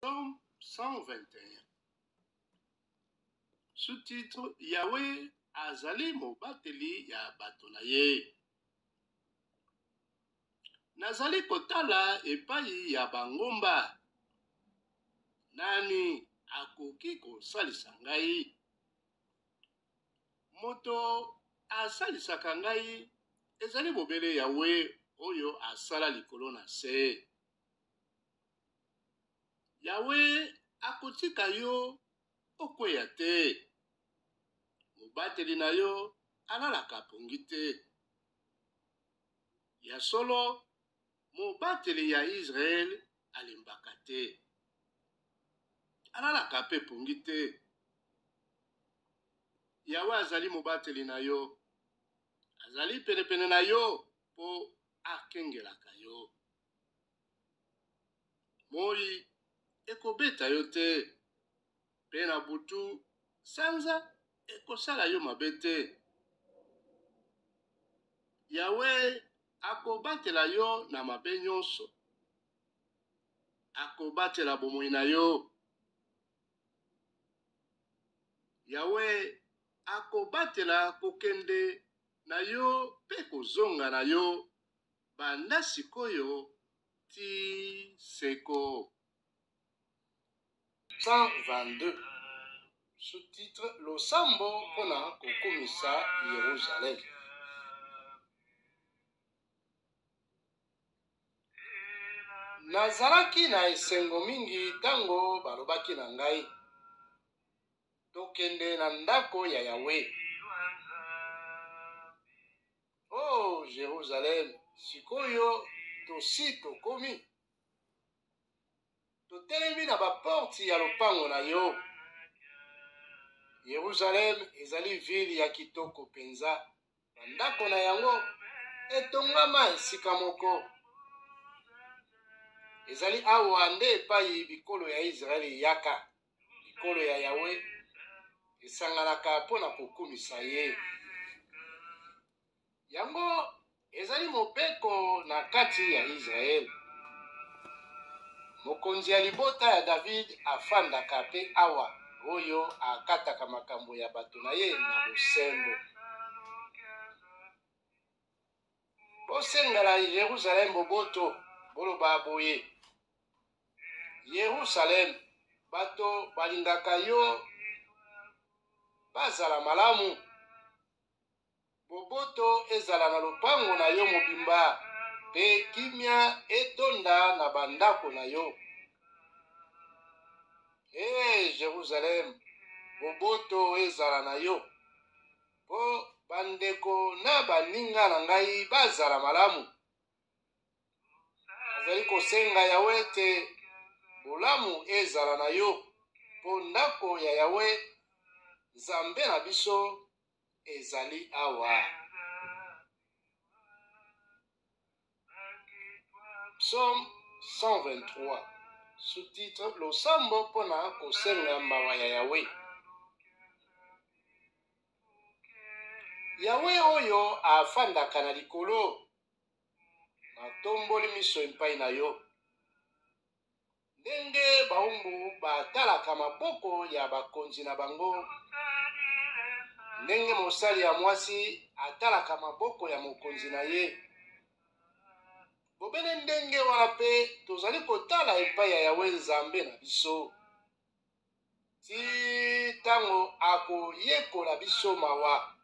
Psaume 121. Sous-titre Yahweh azali mobateli ya bato na ye. Nazali kotala epai ya bangomba. Nani akoki kosalisa ngai? Moto asalisaka ngai ezali bobele Yahweh oyo asala likolo na se. Yawe akotika yo okweya te. Mobateli na yo alalaka pongi te. Ya solo, mobateli ya Israele alembaka te. Alalaka mpe pongi te. Yawe azali mobateli na yo. Azali penepene na yo mpo akengelaka yo. Moi ekobeta yo te, mpe na butu sanza ekosala yo mabe te. Yawe akobatela yo na mabe nyonso, akobatela bomoi na yo. Yawe akobatela kokende na yo mpe kozonga na yo banda sikoyo tii seko. 122 sous-titre Losambo mpo na kokumisa Yeruzalem. Nazalaki na esengo mingi ntango balobaki na ngai, Tokende na ndako ya Yawe. Oh Jerusalem, sikoyo tosi tokomi, totelemi na baporte ya lopango na yo. Yerusalem ezali ville ya kitoko mpenza, bandako na yango etongama esika moko. Ezali awa nde epai bikolo ya Israele eyaka, bikolo ya Yawe esanganaka mpo na kokumisa ye. Yango ezali mobeko na kati ya Israele. Mokonzi ya libota ya David afandaka mpe awa, oyo akataka makambo ya bato na ye na bosembo. Bosengela Yeruzalem boboto, boloba boye, Yerusalem, bato balingaka yo bazala malamu. Boboto ezala na lopango na yo mobimba, mpe kimia etonda na bandako na yo. Ee Jerusalem, boboto ezala na yo, mpo bandeko na baninga na ngai bazala malamu. Nazali kosenga Yawe ete bolamu ezala na yo, mpo ndako ya Yawe, Nzambe na biso, ezali awa. Psaume 123, sous-titre Losambo mpo na kosenga mawa ya Yawe. Yawe oyo afandaka na likolo, natomboli miso epai na yo. Ndenge baumbu batalaka maboko ya bakonzi na bango, ndenge mosali ya mwasi atalaka maboko ya mokonzi na ye, bobele ndenge wana mpe tozali kotala epai ya Yawe Nzambe na biso, tii ntango akoyekola biso mawa.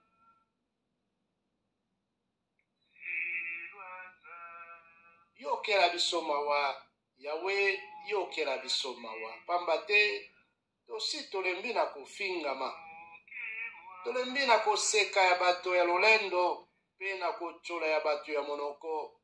Yokela biso mawa, Yawe, yokela biso mawa, pamba te tosi tolembi na kofingama, tolembi na koseka ya bato ya lolendo mpe na kotyola ya bato ya monoko.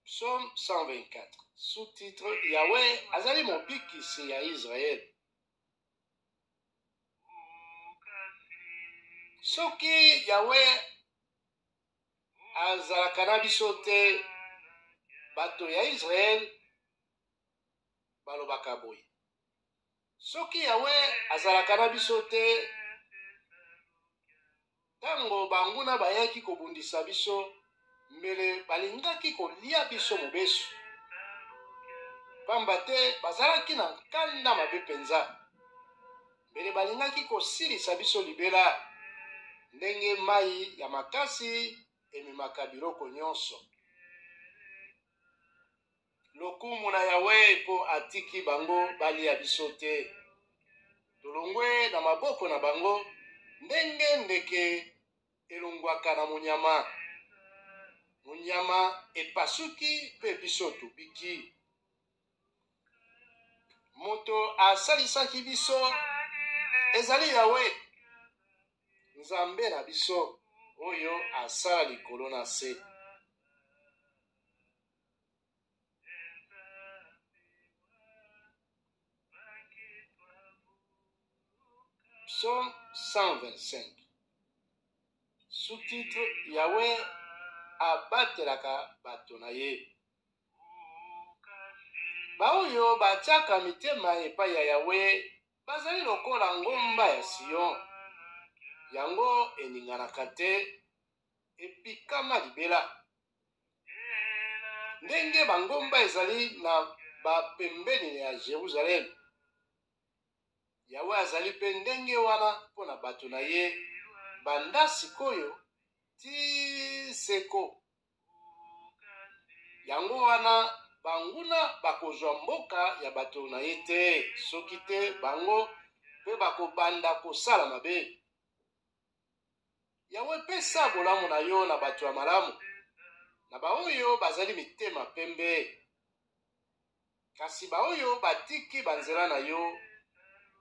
Psaume 124, sous-titre Yahweh azali mobikisi ya Israël. Soki Yahweh azalaka na biso te, bato ya Israël balobaka boye. Soki Yahweh azalaka na biso te, Ntango banguna bayaki kobundisa biso, mbele balingaki kolia biso mobesu, pamba te bazalaki na nkanda mabe mpenza. Mbele balingaki kosilisa biso libela, ndenge mai ya makasi ememaka biloko nyonso. Lokumu na Yawe mpo atiki bango balia biso te. Tolongwe na maboko na bango ndenge ndeke elongwaka na monyama. Monyama epasuki mpe biso tobiki. Moto asalisaki biso ezali Yawe, Nzambe na biso, oyo asala likolo na se. Psaume 125. Sous-titre Yahweh abatelaka bato na ye. Baoyo batiaka mitema epai ya Yahweh bazali lokola ngomba ya Sion, yango eninganaka te, epikama libela. Ndenge bangomba ezali na bapembeni ya Jerusalem, Yawe azali mpe ndenge wana mpo na bato na ye banda sikoyo tii seko. Yango wana banguna bakozwa mboka ya bato na ye te, soki te bango mpe bakobanda kosala mabe. Yawe, pesa bolamu na yo na bato ya malamu, na baoyo bazali mitema pembe. Kasi baoyo batiki banzela na yo,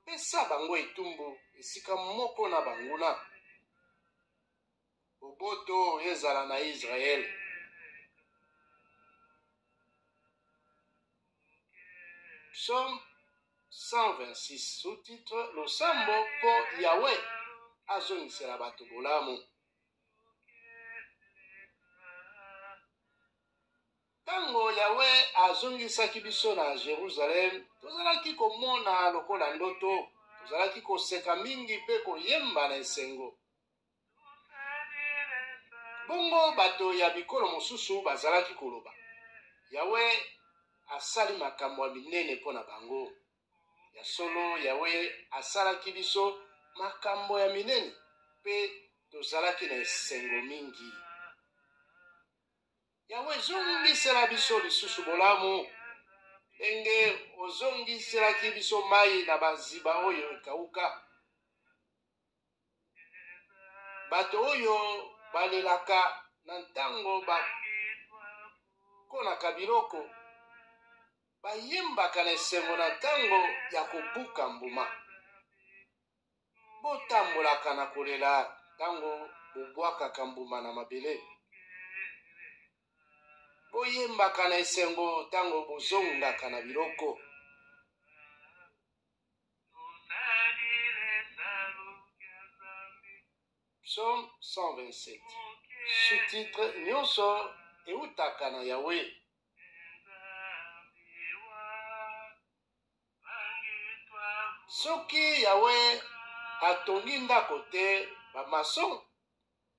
pesa bango etumbu esika moko na banguna. Boboto ezala na Israele. Psaume 126, sous-titre Losambo mpo Yawe azongisela bato bolamu. Ntango Yawe azongisaki biso na Jerusalem, tozalaki komona lokola ndoto, tozalaki koseka mingi mpe koyemba na esengo. Bongo bato ya bikolo mosusu bazalaki koloba, Yawe asali makambo ya minene mpo na bango. Ya solo, Yawe asalaki biso makambo ya minene, mpe tozalaki na esengo mingi. Yawe, zongisela biso lisusu bolamu, ndenge ozongiselaki biso mai na baziba oyo ekauka. Bato oyo balelaka na ntango bakonaka biloko bayembaka na esengo na ntango ya kobuka mbuma. Botambolaka na kolela ntango bobwakaka mbuma na mabele. Boyembaka na esengo ntango bozongaka na biloko. Psaume 127, sous-titre Nyonso eutaka na Yawe. Soki Yawe atongi ndako te, bamason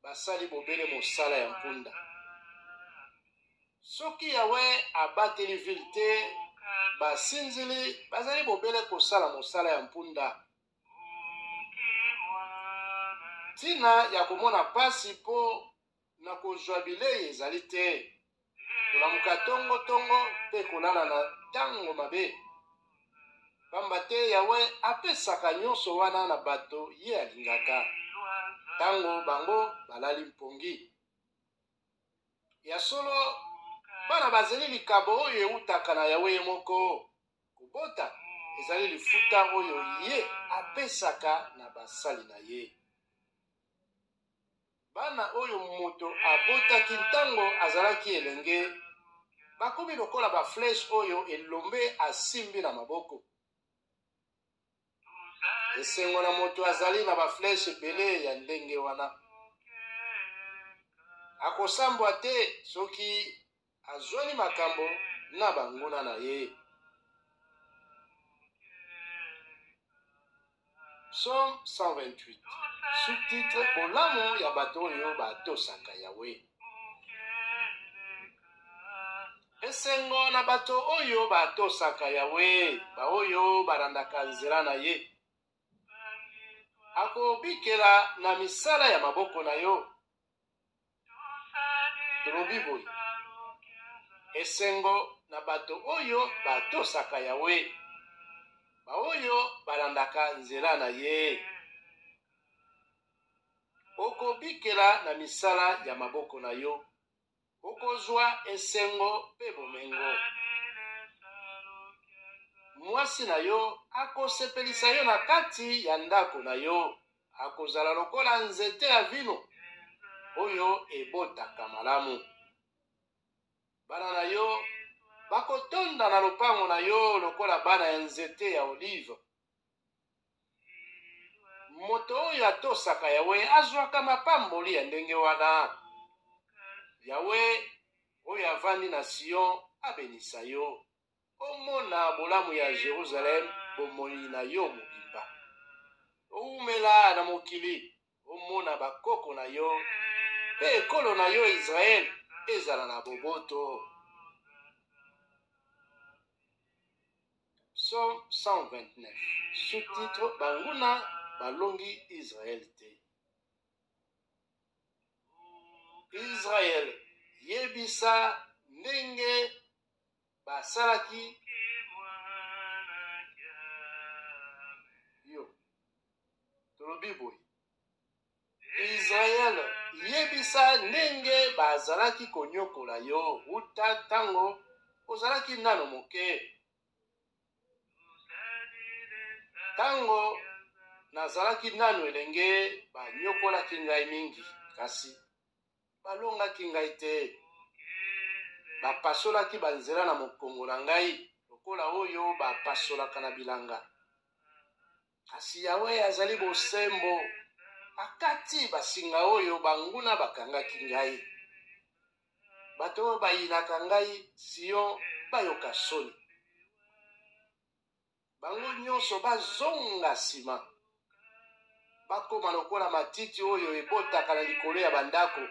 basali bobele mosala ya mpunda. Soki Yawe abateli ville te, basinzili bazali bobele kosala mosala ya mpunda. Ntina ya komona mpasi mpo na kozwa bilei ezali te, kolamuka tongo-tongo mpe kolala na ntango mabe, pamba te Yawe apesaka nyonso wana na bato ye alingaka, ntango bango balali mpongi. Ya solo, bana bazali likabo oyo eutaka na Yawe ye moko. Kobota ezali lifuta oyo ye apesaka na basali na ye. Bana oyo moto abotaki ntango azalaki elenge bakomi lokola ba-fleshe oyo elombe asimbi na maboko. Esengo na moto azali na ba-fleshe ebele ya ndenge wana. Akosambwa te soki azwani makambo na banguna na ye. Psaume 128, sous-titre Bolamu ya bato oyo batosaka Yawe. Esengo na bato oyo batosaka Yawe, baoyo balandaka nzela na ye. Akobikela na misala ya maboko na yo. Tolobi boye, Esengo na bato oyo batosaka Yawe, baoyo balandaka nzela na ye. Okobikela na misala ya maboko na yo, okozwa esengo mpe bomengo. Mwasi na yo akosepelisa yo na kati ya ndako na yo, akozala lokola nzete ya vino oyo ebotaka malamu. Bana na yo bakotonda na lopango na yo lokola bana ya nzete ya olive. Moto oyo atosaka Yawe azwaka mapamboli ya ndenge wana. Yawe oyo avandi na Sion abenisa yo. Omona bolamu ya Jerusalem bomoi na yo mobimba. Owumela na mokili, omona bakoko na yo mpe ekolo na yo Israel ezala na boboto. Psaume 129, sous-titre Banguna balongi Israel te. Israel, yebisa ndenge basalaki yo. Tolobi boye, Israel, yebisa ndenge bazalaki konyokola yo wuta tango ozalaki nano moke. Tango nazalaki nano elenge, banyokolaki ngai mingi, kasi balongaki ngai te. Bapasolaki banzela na mokongo na ngai lokola oyo bapasolaka na bilanga. Kasi Yawe azali bosembo, akati basinga oyo banguna bakangaki ngai. Bato oyo bayinaka ngai, Sion, bayoka soni. Bango nyonso bazonga nsima, bakoma lokola matiti oyo ebotaka na likolo ya bandako,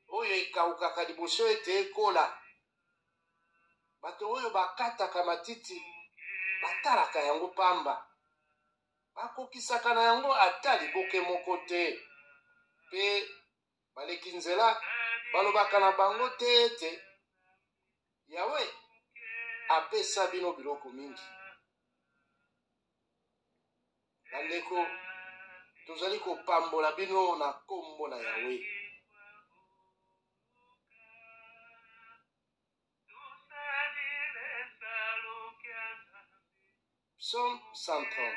oyo ekaukaka liboso ete ekola. Bato oyo bakataka matiti batalaka yango pamba, bakokisaka na yango ata liboke moko te, mpe baleki nzela balobaka na bango te ete, Yawe apesa bino biloko mingi. Bandeko, tozali kopambola bino na nkombo na Yawe. Psaume 130,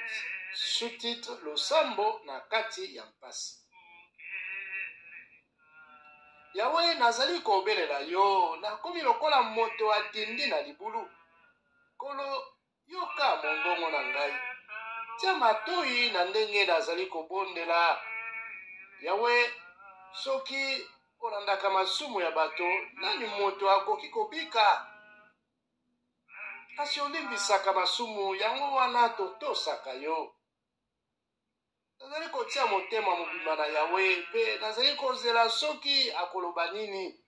sous-titre Losambo na kati ya mpasi. Yawe, nazali kobelela yo, nakomi lokola moto adindi na libulu. Nkolo, yoka mongongo na ngai, tia matoi na ndenge nazali kobondela. Yawe, soki olandaka masumu ya bato, nani moto akoki kobika? Kasi olimbisaka masumu, yango wana totosaka yo. Nazali kotia motema mobimba na Yawe, mpe nazali kozela soki akoloba nini.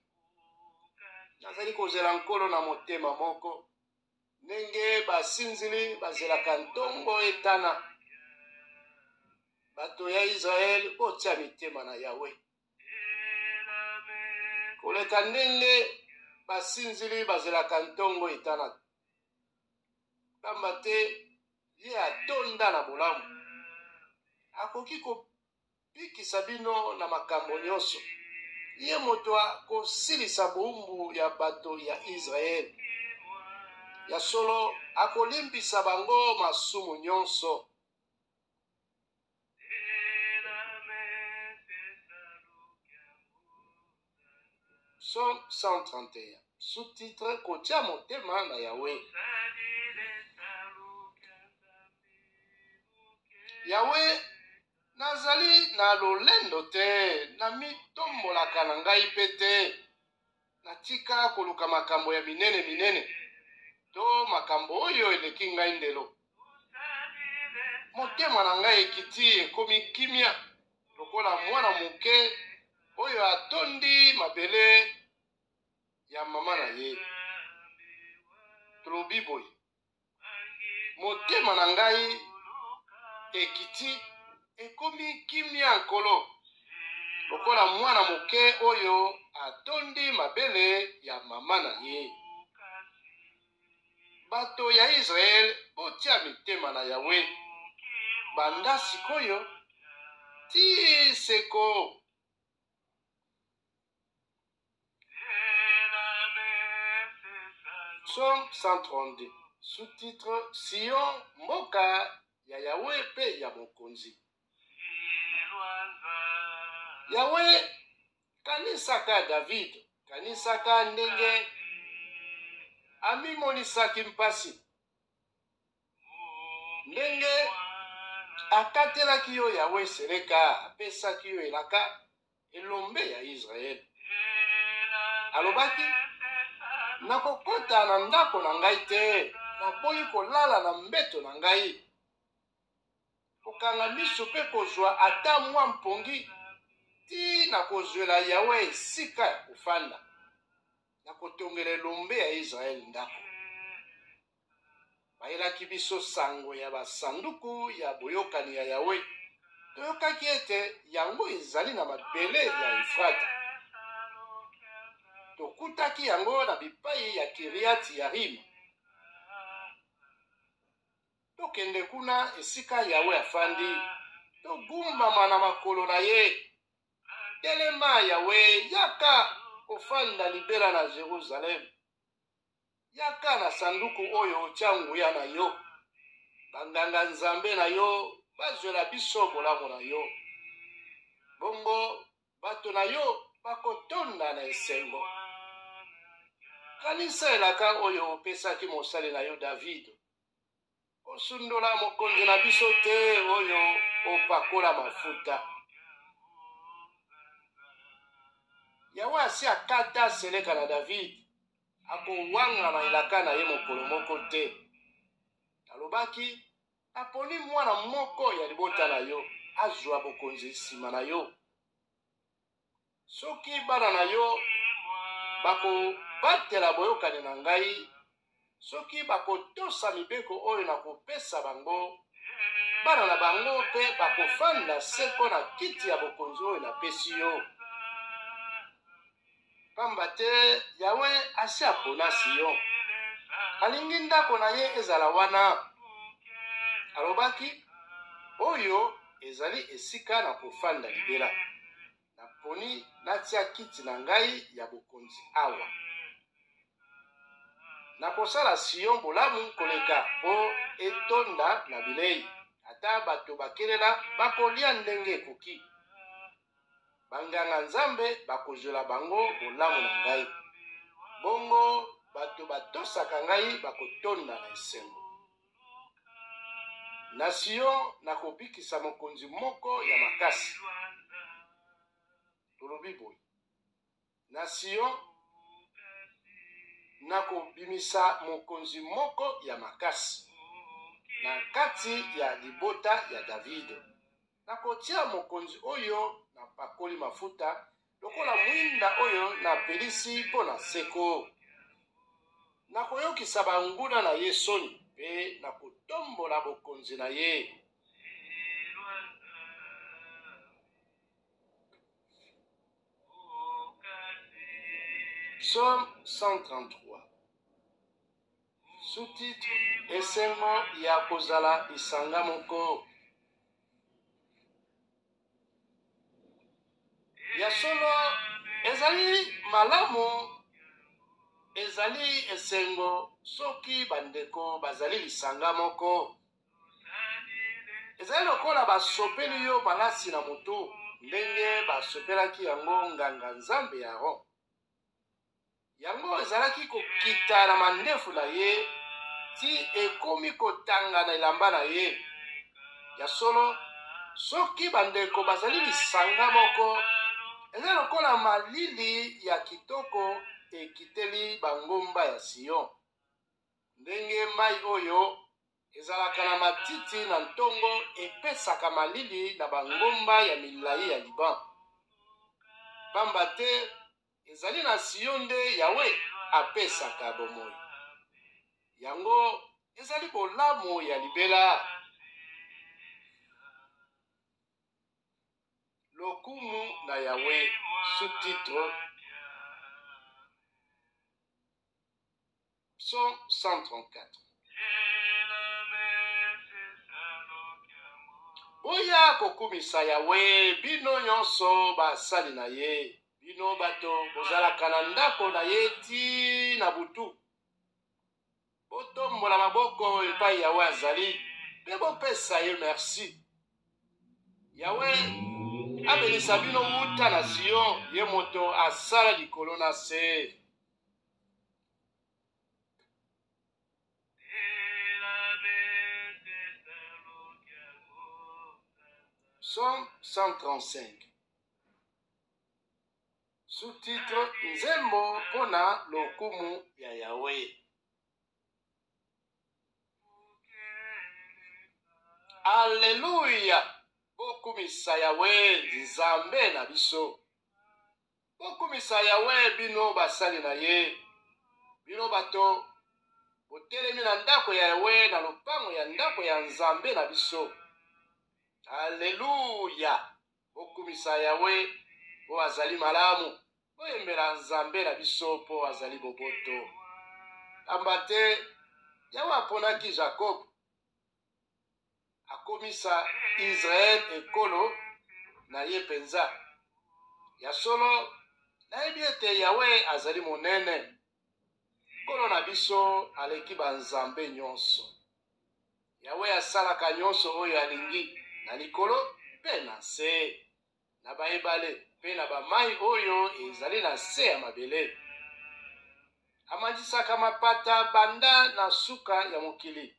Nazali kozela Nkolo na motema moko, ndenge basinzili bazelaka ntongo etana. Bato ya Israele, botia mitema na Yawe koleka ndenge basinzili bazelaka ntongo etana, pamba te ye atonda na bolamu, akoki kobikisa bino na makambo nyonso. Ye moto akosilisa bowumbu ya bato ya Israele. Ya solo, akolimbisa bango masumu nyonso. Psaume 131, sous-titre Kotia motema na Yawe. Yawe, nazali na lolendo te, namitombolaka na ngai mpe te. Natika koluka makambo ya minene minene to makambo oyo eleki ngai ndelo. Motema na ngai ekiti, ekomi kimia lokola mwana moke oyo atondi mabele ya mama na ye. Tolobi boye, Motema na ngai ekiti, ekomi kimia, Nkolo, lokola mwana moke oyo atondi mabele ya mama na ye. Bato ya Israele, botia mitema na Yawe banda sik'oyo tii seko. Psaume 132, sous-titre Sion, mboka ya Yawe mpe ya Mokonzi. Yawe, kanisaka David, kanisaka ndenge amimonisaki mpasi, ndenge akatelaki yo Yawe seleka, apesaki yo elaka, elombe ya Yisraele. Alobaki, Nakokota na ndako na ngai te, naboyi kolala na mbeto na ngai, kokanga miso mpe kozwa ata mwa mpongi, tii nakozwela Yawe esika ya kofanda, nakotongela elombe ya Yisraele ndako. Bayelaki biso sango ya basanduku ya boyokani ya Yawe. Toyokaki ete yango ezali na mabele ya Efrata. Tokutaki yango na bipai ya Kiriati-Yarime. Tokende kuna esika Yawe afandi, togumbama na makolo na ye. Telema, Yawe, yaka kofanda libela na Jerusalem. Yaka na sanduku oyo otya nguya na yo. Banganga-nzambe na yo bazwela biso bolamu na yo. Bongo bato na yo bakotonda na esengo. Kanisa elaka oyo opesaki mosali na yo David. Kosundola mokonzi na biso te oyo opakola mafuta. Yawe asi akata seleka na David, akowangana elaka na ye mokolo moko te. Alobaki, Naponi mwana moko ya libota na yo azwa bokonzi nsima na yo. Soki bana na yo bakobatela boyokani na ngai, soki bakotosa mibeko oyo nakopesa bango, bana na bango mpe bakofanda seko na kiti ya bokonzi oyo napesi yo. Pamba te Yawe asi apona Sion, alingi ndako na ye ezala wana. Alobaki, Oyo ezali esika na kofanda libela, naponi natia kiti na ngai ya bokonzi awa. Nakosala Sion bolamu koleka mpo etonda na bilei, ata bato bakelela bakolia ndenge ekoki. Banganga-Nzambe bakozwela bango bolamu na ngai, bongo bato batosaka ngai bakotonda na esengo. Na Sion nakobikisa mokonzi moko ya makasi. Tolobi boye, Na Sion nakobimisa mokonzi moko ya makasi na kati ya libota ya David. Nakotia mokonzi oyo napakoli mafuta lokola mwinda oyo napelisi mpo na seko. Nakoyokisa banguna na ye soni mpe nakotombola bokonzi na ye. Psaume 133 Sous-titre Esengo ya kozala lisanga moko. Ya solo, ezali malamu, ezali esengo soki bandeko bazali lisanga moko. Ezali lokola basopeli yo malasi na motu, ndenge basopelaki yango nganga-nzambe Aron. Yango ezalaki kokita na mandefu na ye tii ekomi kotanga na elamba na ye. Ya solo, soki bandeko bazali lisanga moko, ezali lokola malili ya kitoko ekiteli bangomba ya Sion, ndenge mai oyo. Ezalaka na matiti na ntongo, epesaka malili na bangomba ya milai ya Liban. Pamba te ezali na Sion nde Yawe apesaka bomoi. Yango ezali bolamu ya libela. Lokumu na Yawe, sous-titre Psaume 134. Boya kokumisa Yawe, bino nyonso basali na ye, bino bato bozalaka na ndako na ye tii na butu. Botombola maboko epai Yawe azali mpe bopesa ye merci. Yawe abenisa bino wuta na Sion, ye moto asala likolo na se. Psaume 135 Sous-titre Nzembo mpo na lokumu ya Yawe. Aleluya! Bokumisa Yawe, Nzambe na biso. Bokumisa Yawe, bino basali na ye, bino bato botelemi na ndako ya Yawe, na lopango ya ndako ya Nzambe na biso. Aleluya! Bokumisa Yawe, mpo azali malamu, boyembela Nzambe na biso, mpo azali boboto. Pamba te Yawe aponaki Jakob, akomisa Israel ekolo na ye penza. Ya solo, nayebi ete Yawe azali monene, Nkolo na biso aleki banzambe nyonso. Yawe asalaka nyonso oyo alingi, na likolo mpe na nse, na baebale mpe na bamai oyo ezali na nse ya mabele. Amatisaka mapata banda na suka ya mokili,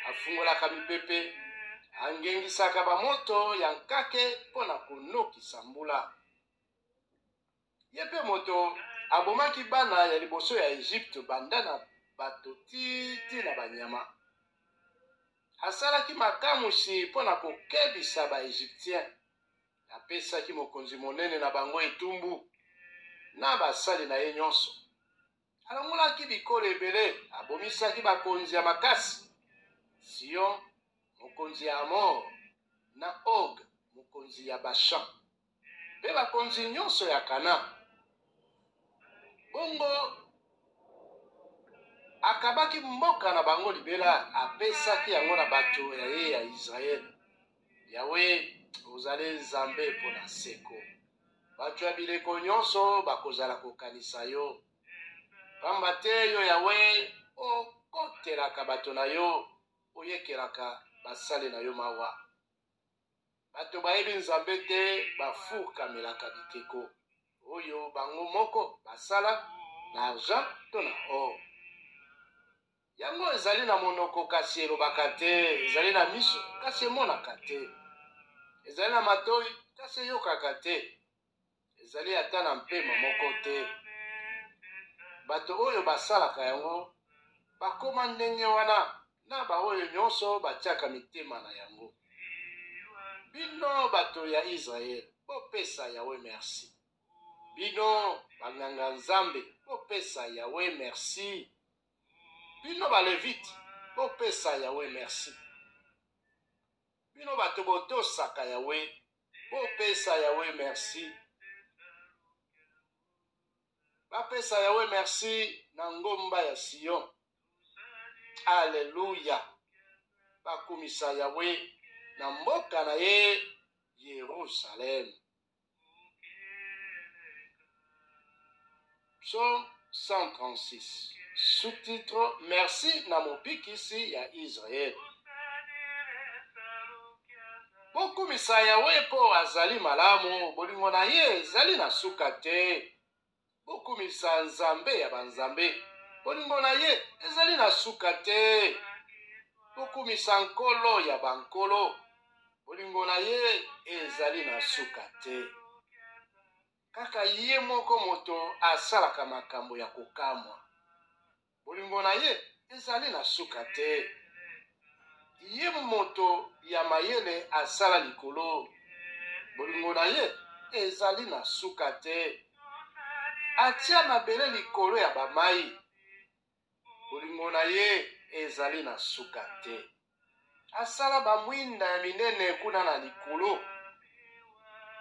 afungolaka mipepe, angengisaka bamoto ya nkake mpo na konokisa mbula. Ye mpe moto abomaki bana ya liboso ya Egypte banda na bato tii tii na banyama. Asalaki makamwisi mpo na kokebisa ba Egyptiens. Apesaki mokonzi monene na bango etumbu na basali na ye nyonso. Alongolaki bikolo ebele, abomisaki bakonzi ya makasi, Sion, mokonzi ya Amore, na Og, mokonzi ya Bashan, mpe bakonzi nyonso ya Kana. Bongo akabaki mboka na bango libela, apesaki yango na bato ya ye ya Israele. Yawe, ozali Nzambe mpo na seko. Bato ya bileko nyonso bakozala kokanisa yo. Pamba te yo Yawe, okotelaka bato na yo, oyekelaka basali na yo mawa. Bato bayebi Nzambe te bafukamelaka bikeko oyo bango moko basala na argent to na or. Yango ezali na monoko kasi elobaka te, ezali na miso kasi emonaka te, ezali na matoi kasi eyokaka te, ezali ata na mpema moko te. Bato oyo basalaka yango bakoma ndenge wana na baoyo nyonso batiaka mitema na yango. Bino bato ya Israele, bopesa Yawe mersi. Bino banganga-Nzambe, bopesa Yawe mersi. Bino Balevite, bopesa Yawe mersi. Bino bato botosaka Yawe, bopesa Yawe merci. Bapesa Yawe merci na ngomba ya Sion. Aleluya! Bakumisa Yawe na mboka na ye Yerusaleme. Psaume 136 sous-titre Merci na mobikisi ya Israël. Bokumisa Yawe mpo azali malamu, bolingo na ye ezali na suka te. Bokumisa Nzambe ya banzambe, bolingo na ye ezali na suka te. Bokumisa Nkolo ya bankolo, bolingo na ye ezali na suka te. Kaka ye moko moto asalaka makambo ya kokamwa. Bolingo na ye ezali na suka te. Ye moto ya mayele asala likolo. Bolingo na ye ezali na suka te. Atia mabele likolo ya bamai. Bolingo na ye ezali na suka te. Asala bamwinda ya minene kuna na likolo.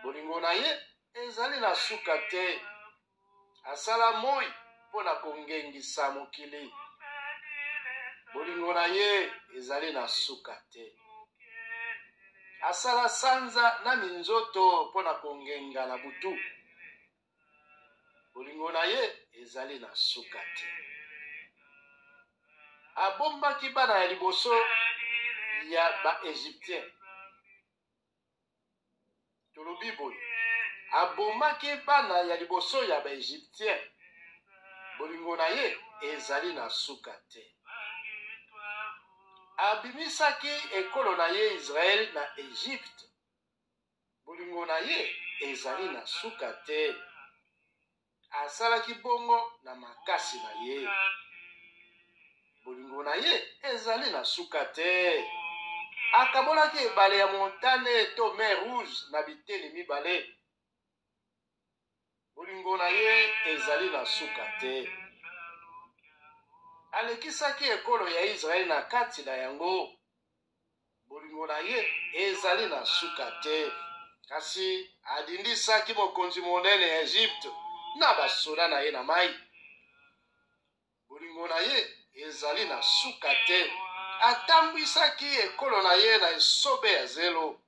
Bolingo na ye ezali na suka te. Asala moi mpo na kongengisa mokili. Bolingo na ye ezali na suka te. Asala sanza na minzoto mpo na kongenga na butu. Bolingo na ye ezali na suka te. Abombaki bana ya liboso ya Baegyptien. Tolobi boye, abomaki bana ya liboso ya Baegyptien. Bolingo na ye ezali na suka te. Abimisaki ekolo na ye Israel na Egypte. Bolingo na ye ezali na suka te. Asalaki bongo na makasi na ye. Bolingo na ye ezali na suka te. Akabolaki ebale ya Motane to Mer Rouge na biteni mibale. Bolingo na ye ezali na suka te. Alekisaki ekolo ya Israele na kati na yango. Bolingo na ye ezali na suka te. Kasi adindisaki mokonzi monene ya Egypte na basoda na ye na mai. Bolingo na ye ezali na suka te. Atambwisaki ekolo na ye na esobe ya zelo.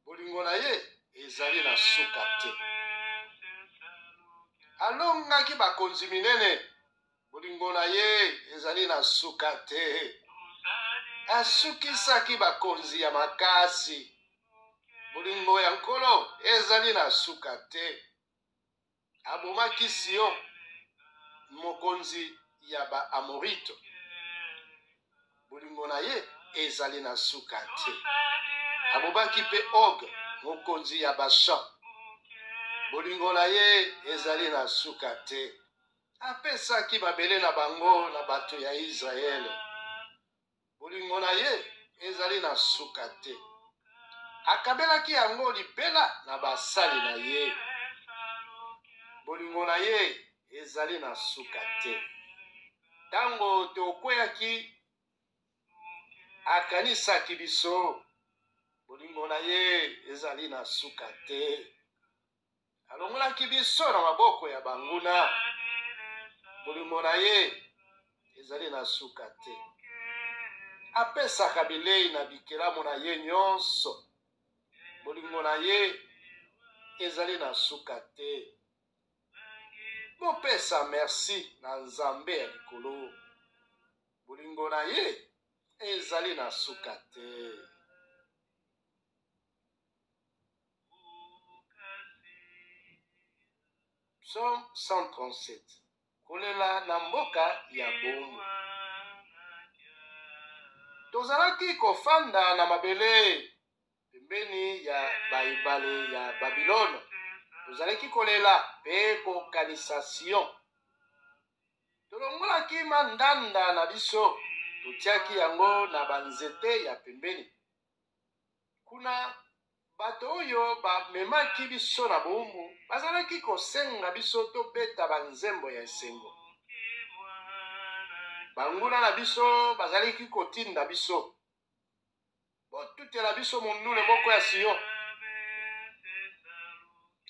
Bolingo na ye ezali na suka te. Alongaki bakonzi minene. Bolingo na ye ezali na suka te. Asukisaki bakonzi ya makasi. Bolingo ya Nkolo ezali na suka te. Abomaki Sion, mokonzi ya Baamorite. Bolingo na ye ezali na suka te. Abomaki mpe Og, mokonzi ya Bashan. Bolingo na ye ezali na suka te. Apesaki mabele na bango na bato ya Yisraele. Bolingo na ye ezali na suka te. Akabelaki yango libela na basali na ye. Bolingo na ye ezali na suka te. Ntango tokweyaki, akanisaki biso. Bolingo na ye ezali na suka te. Alongolaki biso na maboko ya banguna. Bolingo na ye ezali na suka te. Apesaka bilei na bikelamu na ye nyonso. Bolingo na ye ezali na suka te. Bopesa merci na Nzambe ya likolo. Bolingo na ye ezali na suka te. Psaume 137 Kolela na mboka ya bowumbu. Tozalaki kofanda na mabele pembeni ya baebale ya Babilone, tozalaki kolela mpe kokanisa Sion. Tolongolaki mandanda na biso, totiaki yango na banzete ya pembeni. Kuna, bato oyo bamemaki biso na bowumbu bazalaki kosenga biso tobeta banzembo ya esengo. Banguna na biso bazalaki kotinda biso, Botutela biso mondule moko ya Sion!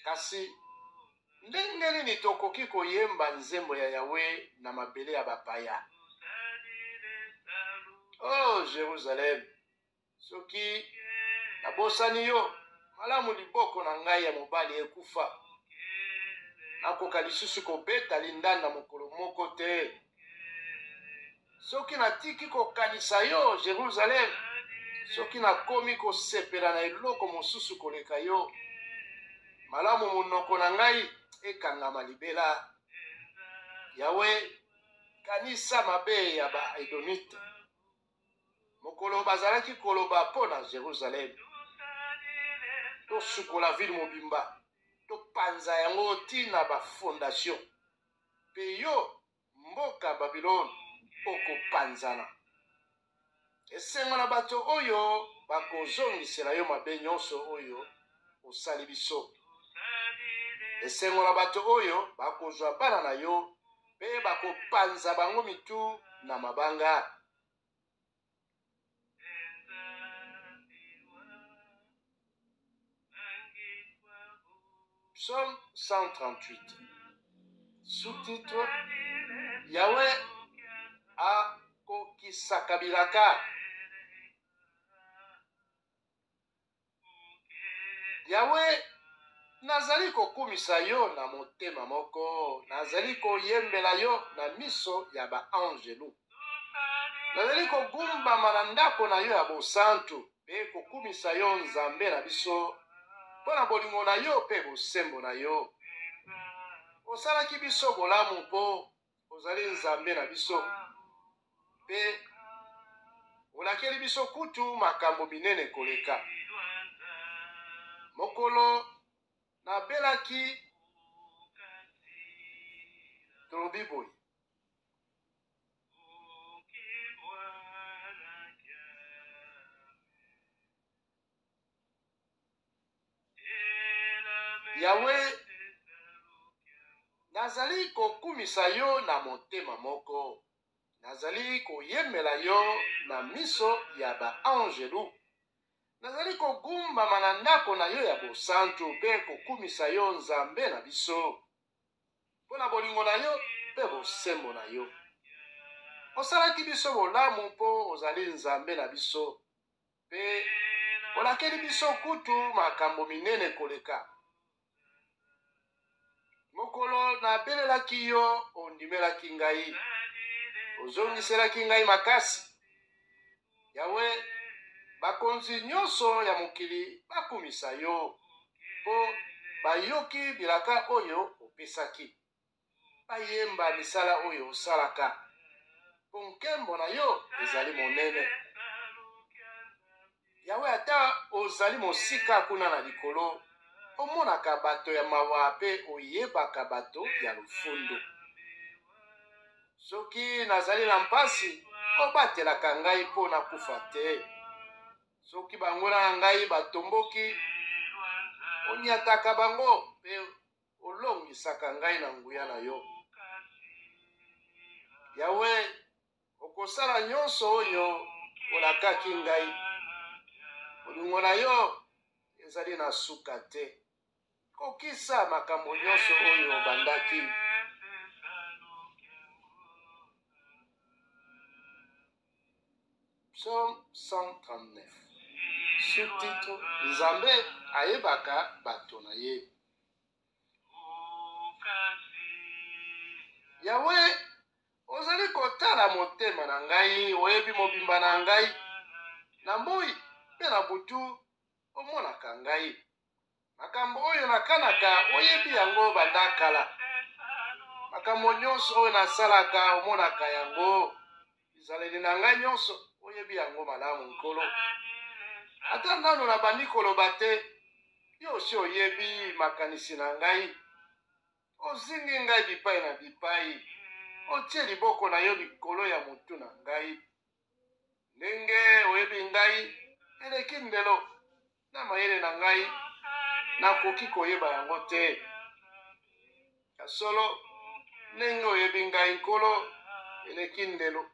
Kasi ndenge nini tokoki koyemba nzembo ya Yawe na mabele ya bapaya? Oh Jerusalem, Soki nabosani yo, malamu liboko na ngai ya mobali ekufa. Nakoka lisusu kobeta lindanda mokolo moko te. Soki natiki kokanisa yo, Jerusalem, soki nakomi kosepela na eloko mosusu koleka yo, malamu monoko na ngai ekangama libela. Yawe, kanisa mabe ya Baedomite. Mokolo bazalaki koloba mpo na Jerusalem, Tosukola ville mobimba, topanza yango ti na ba fondation, mpe yo, mboka Babilone, okopanzana. Esengo na bato oyo bakozongisela yo mabe nyonso oyo osali biso. Esengo na bato oyo bakozwa bana na yo mpe bakopanza bango mitu na mabanga. Psaume 138. Sous-titre Yahweh akokisaka bilaka. Yahweh, nazali kokumisa yo na motema moko, nazali koyembela yo na miso ya baanjelu. Nazali kogumbama na ndako na yo ya bosantu mpe kokumisa yo Nzambe na biso mpo na bolingo na yo mpe bosembo na yo. Osalaki biso bolamu mpo ozali Nzambe na biso mpe olakeli biso kutu makambo minene koleka. Mokolo nabelaki, tolobi boye. Yawe, nazali kokumisa yo na motema moko, nazali koyembela yo na miso ya baanjelu. Nazali kogumbama na ndako na yo ya bosantu mpe kokumisa yo Nzambe na biso. Mpo na bolingo na yo mpe bosembo na yo. Osalaki biso bolamu mpo ozali Nzambe na biso, mpe olakeli biso kutu makambo minene koleka. Mokolo nabelelaki yo, ondimelaki ngai, ozongiselaki ngai makasi. Yawe, bakonzi nyonso ya mokili bakumisa yo, mpo bayoki bilaka oyo opesaki. Bayemba misala oyo osalaka, mpo nkembo na yo ezali monene. Yawe, ata ozali mosika kuna na likolo, omonaka bato ya mawa mpe oyebaka bato ya lofundu. Soki nazali na mpasi, obatelaka ngai mpo nakufa te. Soki banguna na ngai batomboki, onyataka bango mpe olongisaka ngai na nguya na yo. Yawe, okosala nyonso oyo olakaki ngai. Bolingo na yo ezali na suka te. Kokisa makambo nyonso oyo obandaki. Psaume 139. Sous-titre Nzambe ayebaka bato na ye. Yawe, ozali kotala motema na ngai, oyebi mobimba na ngai. Na moi mpe na butu omonaka ngai. Makambo oyo nakanaka, oyebi yango banda kala. Makambo nyonso oyo nasalaka, omonaka yango. Bizaleli na ngai nyonso, oyebi yango malamu, Nkolo. Ata nanu nabandi koloba te, yo osi oyebi makanisi na ngai. Ozingi ngai bipai na bipai, otie liboko na yo likolo ya motu na ngai. Ndenge oyebi ngai eleki ndelo, na mayele na ngai nakoki koyeba yango te. Ya solo, ndenge oyebi ngai, Nkolo, eleki ndelo,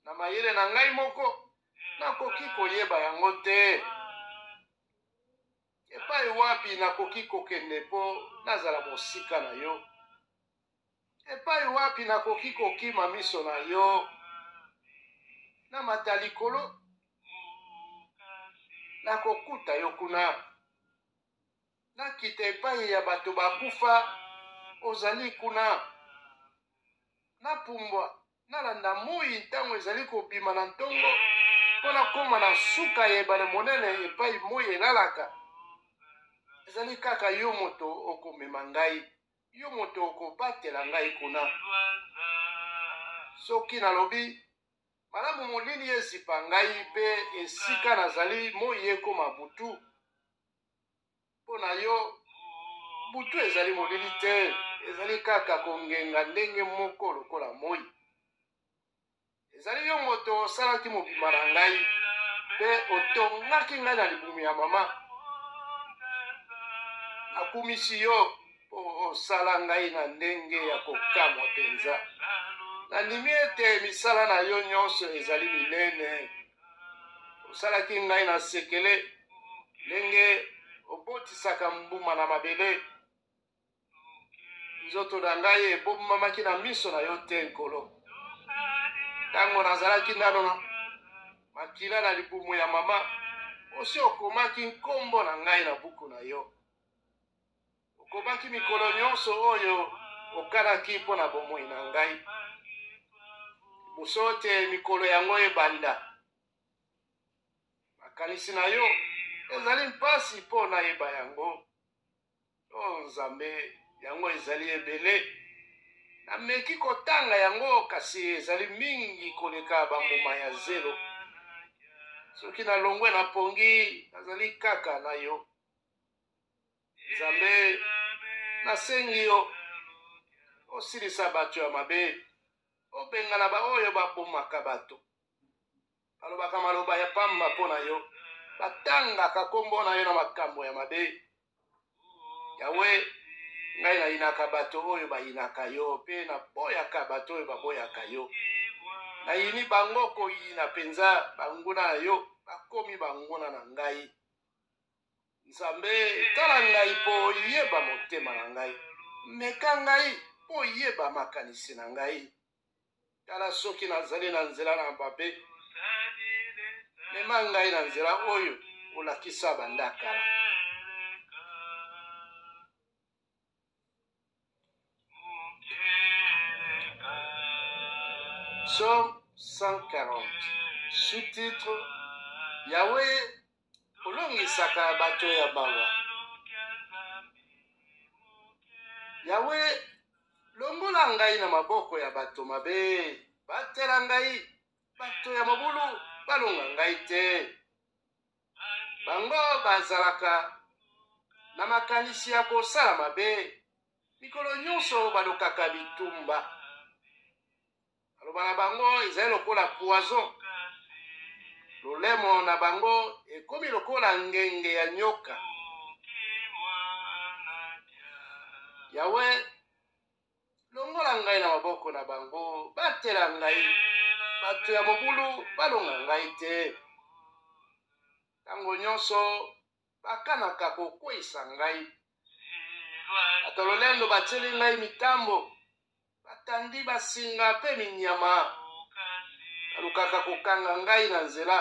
na mayele na ngai moko nakoki koyeba yango te. Epai wapi nakoki kokende mpo nazala mosika na yo? Epai wapi nakoki kokima miso na yo? Namata likolo, nakokuta yo kuna. Nakita epai ya bato bakufa, ozali kuna. Napumbwa, nalanda moi ntango ezali kobima na ntongo, mpo nakoma na suka ya ebale monene epai moi elalaka. Ezali kaka yo moto okomema ngai. Yo moto okobatela ngai kuna. Soki nalobi, Malamu molili ezipa ngai mpe esika nazali moi ekoma butu. Mpo na yo, butu ezali molili te, ezali kaka kongenga ndenge moko lokola moi. Ezali yo moto osalaki mobimba na ngai mpe otongaki ngai na libumu ya mama. Nakumisi yo mpo osala ngai na ndenge ya kokamwa mpenza. Nandimi ete misala na yo nyonso ezali minene. Osalaki ngai na sekele ndenge obotisaka mbuma na mabele. Nzoto na ngai ebombamaki na miso na yo te, Nkolo, ntango nazalaki nano na makila na libumu ya mama. Osi okomaki nkombo na ngai na buku na yo. Okomaki mikolo nyonso oyo okanaki mpo na bomoi na ngai, liboso te mikolo yango ebanda. Makanisi na yo ezali mpasi mpo nayeba yango. Oh Nzambe, yango ezali ebele. Nameki kotanga yango, kasi ezali mingi koleka bambuma ya zelo. Soki nalongwe na pongi, nazali kaka na yo. Nzambe, nasengi yo osilisa bato ya mabe, obengana baoyo babomaka bato. Balobaka maloba ya pamba mpo na yo, batangaka nkombo na yo na makambo ya mabe. Yawe, ngai nayinaka bato oyo bayinaka yo, mpe naboyaka bato oyo baboyaka yo. Nayini bango koyina mpenza, banguna na yo bakomi banguna na ngai. Nzambe, tala ngai mpo oyeba motema na ngai, meka ngai mpo oyeba makanisi na ngai. Tala soki nazali na nzela na mabe, mema ngai na nzela oyo olakisa banda kala. Psaume 140, sous-titre: Yahweh, olongisaka bato ya mawa. Yahweh, longola ngai na maboko ya bato mabe, batela ngai, bato ya mobulu balonga ngai te. Bango bazalaka na makanisi ya kosala mabe, mikolo nyonso balukaka bitumba. Maloba na bango ezali lokola poison, lolemo na bango ekomi lokola ngenge ya nyoka. Yawe, longola ngai na maboko na bango, batela ngai, bato ya mobulu balonga ngai te. Ntango nyonso bakanaka kokweisa ngai. Bato lolendo batieli ngai mitambo, batandi basinga mpe minyama, balukaka kokanga ngai na nzela.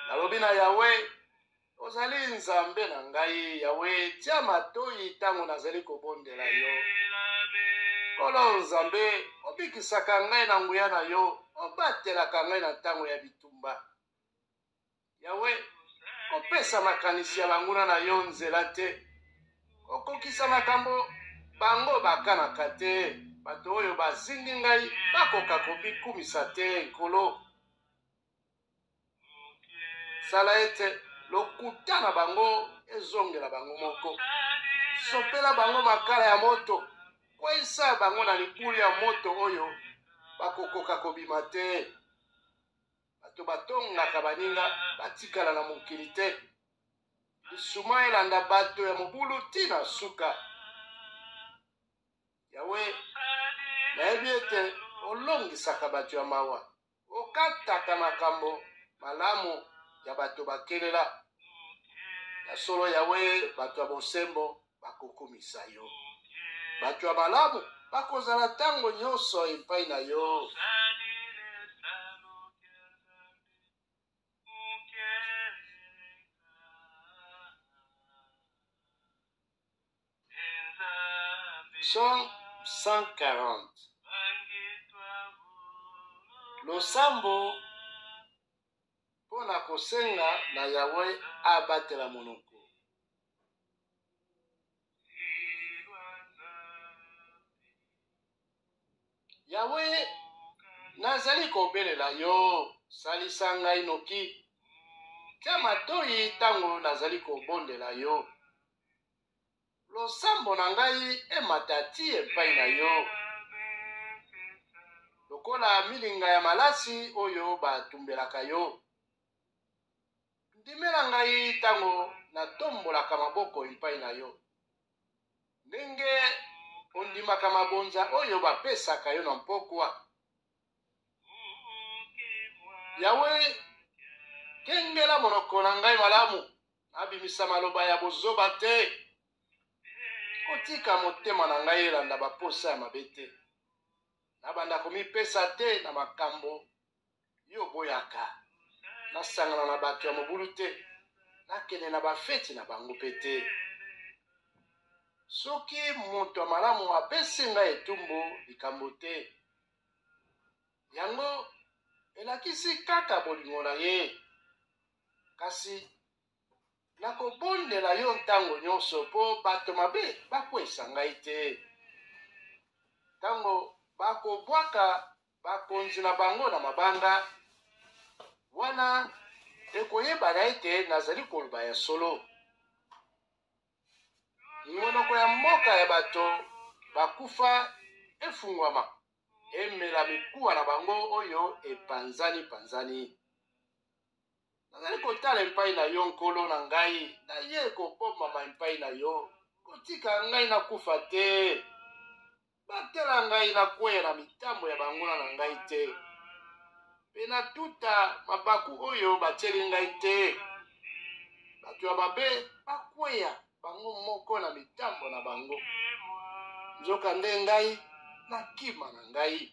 Nalobi na Yawe: Ozali Nzambe na ngai. Yawe, tia matoi ntango nazali kobondela yo. Nkolo Nzambe, obikisaka ngai na nguya na yo, obatelaka ngai na ntango ya bitumba. Yawe, kopesa makanisi ya banguna na yo nzela te, kokokisa makambo bango bakanaka te. Bato oyo bazingi ngai bakoka komikumisa te. Nkolo, Sala ete lokuta na bango ezongela bango moko. Sopela bango makala ya moto, kweisa bango na libulu ya moto oyo bakokoka kobima te. Bato batongaka baninga batikala na mokili te. Lisuma elanda bato ya mobulu tii na suka. Yawe, nayebi ete olongisaka bato ya mawa. Okataka makambo malamu ya bato bakelela. Ya solo, Yawe, bato ya bosembo bakokumisa yo. Bato ya malamu bakozala ntango nyonso epai na yo. Psaume 140. Losambo mpo na kosenga na Yawe abatela monoko. Yawe, nazali kobelela yo, salisa ngai noki. Tia matoi ntango nazali kobondela yo. Losambo na ngai emata tii epai na yo, lokola milinga ya malasi oyo batumbelaka yo. Ndimela ngai ntango natombolaka maboko epai na yo, ndenge ondimaka mabonza oyo bapesaka yo na mpokwa. Yawe, kengela monoko na ngai malamu, nabimisa maloba ya bozoba te. Kotika motema na ngai elanda baposa ya mabe te, nabanda komipesa te na makambo yo oboyaka, nasangana na bato ya mobulu te, nakende na bafeti na bango mpe te. Soki moto ya malamu apesi ngai etumbu, likambo te. Yango elakisi kaka bolingo na ye. Kasi nakobondela yo ntango nyonso mpo bato mabe bakweisa ngai te. Ntango bakobwaka bakonzi na bango na mabanga, wana ekoyebana ete nazali koloba ya solo. Monoko ya mboka ya bato bakufa efungwama, emela mikuwa na bango oyo epanzani-panzani. Nazali kotala epai na yo, Nkolo na ngai, naye kobombama epai na yo. Kotika ngai nakufa te. Batela ngai nakweya na mitambo ya banguna na ngai te, mpe natuta mabaku oyo batieli ngai te. Bato ya mabe bakweya bango moko na mitambo na bango, nzokande ngai nakima na ngai.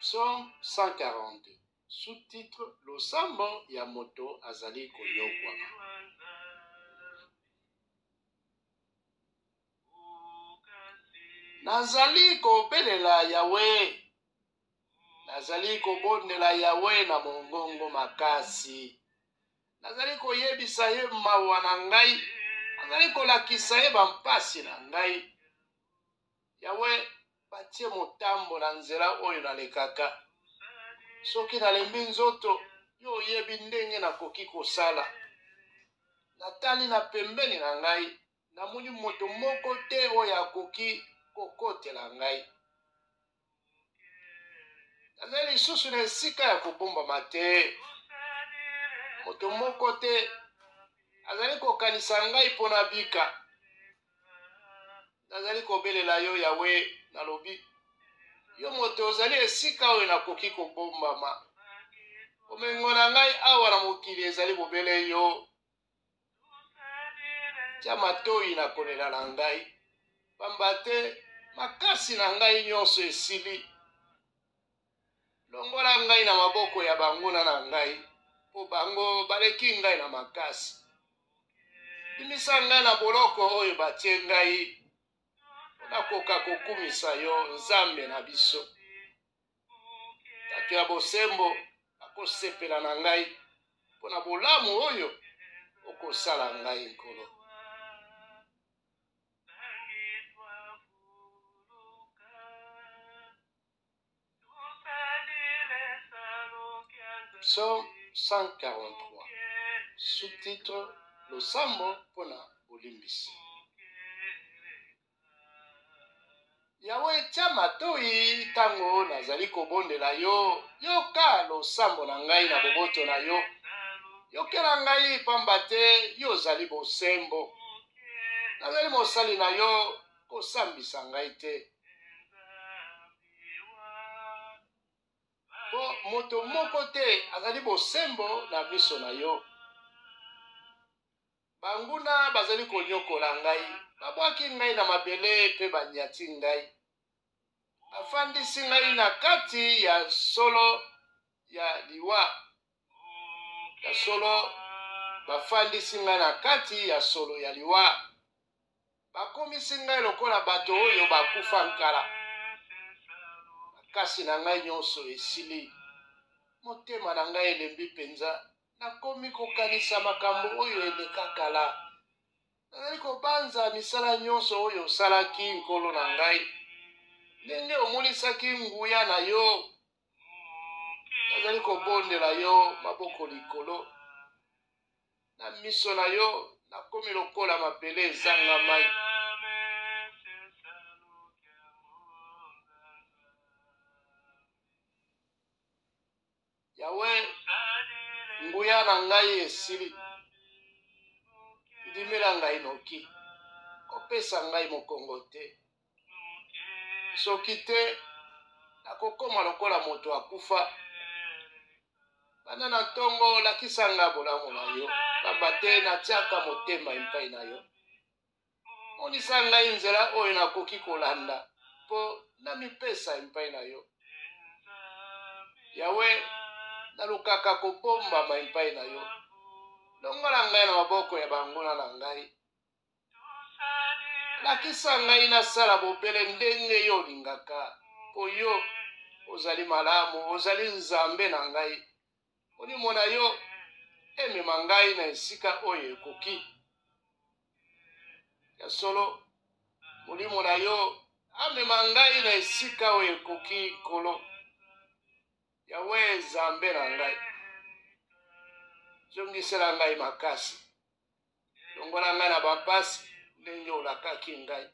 Psaume 142, sous-titre Losambo ya moto azali konyokwama. Nazali kobelela Yawe, nazali kobondela Yawe na mongongo makasi. Nazali koyebisa ye mawa na ngai, nazali kolakisa ye bampasi na ngai. Yawe, batie motambo na nzela oyo nalekaka. Soki nalembi nzoto, yo oyebi ndenge nakoki kosala. Natali na pembeni na ngai, namoni moto moko te oyo akoki kokotela ngai. Nazali lisusu na esika ya kobombama te. Moto moko te azali kokanisa ngai mpo nabika. Nazali kobelela yo, Yawe, nalobi, Yo moto ozali esika oyo nakoki kobombama. Bomengo na ngai awa na mokili ezali bobele yo. Tia matoyi na kolela na ngai, pamba te makasi na ngai nyonso esili. Longola ngai na maboko ya banguna na ngai, mpo bango baleki ngai na makasi. Bimisa ngai na boloko oyo batie ngai, mpo nakoka kokumisa yo, Nzambe na biso. Bato ya bosembo bakosepela na ngai mpo na bolamu oyo okosala ngai, Nkolo. Psaume 143, sous-titre Losambo mpo na bolimbisi. Yawe, tia matoyi tango nazali kobondela yo, yoka losambo na ngai na boboto na yo. Yokela ngai, pamba te yo ozali bosembo. Nazali mosali na yo, kosambisa ngai te. Mpo moto moko te azali bosembo na miso na yo. Banguna bazali konyokola ngai, babwaki ngai na mabele mpe banyati ngai. Bafandisi ngai na kati ya solo ya liwa. Ya solo, bafandisi ngai na kati ya solo ya liwa. Bakomisi ngai lokola bato oyo bakufa nkala. Makasi na ngai nyonso esili, motema na ngai elembi mpenza. Nakomi kokanisa makambo oyo eleka kala. Nazali kobanza misala nyonso oyo osalaki, Nkolo na ngai, ndenge omonisaki nguya na yo. Nazali kobondela yo maboko likolo. Na miso na yo nakomi lokola mabele ezanga mai. Yawe, nguya na ngai esili. Ndimela ngai noki, kopesa ngai mokongo te. Soki te, nakokoma lokola moto akufa. Banda na ntongo, lakisa ngai bolamu na yo, pamba te natiaka motema epai na yo. Monisa ngai nzela oyo nakoki kolanda mpo namipesa epai na yo. Yawe, nalukaka kobombama epai na yo. Longola ngai na maboko ya banguna na ngai. Lakisa ngai nasala bobele ndenge yo olingaka, mpo yo ozali malamu, ozali Nzambe na ngai. Molimo na yo emema ngai na esika oyo ekoki. Ya solo, Molimo na yo amema ngai na esika oyo ekoki, Nkolo. Yawe Nzambe na ngai, zongisela ngai makasi, longola ngai na bampasi ndenge olakaki ngai.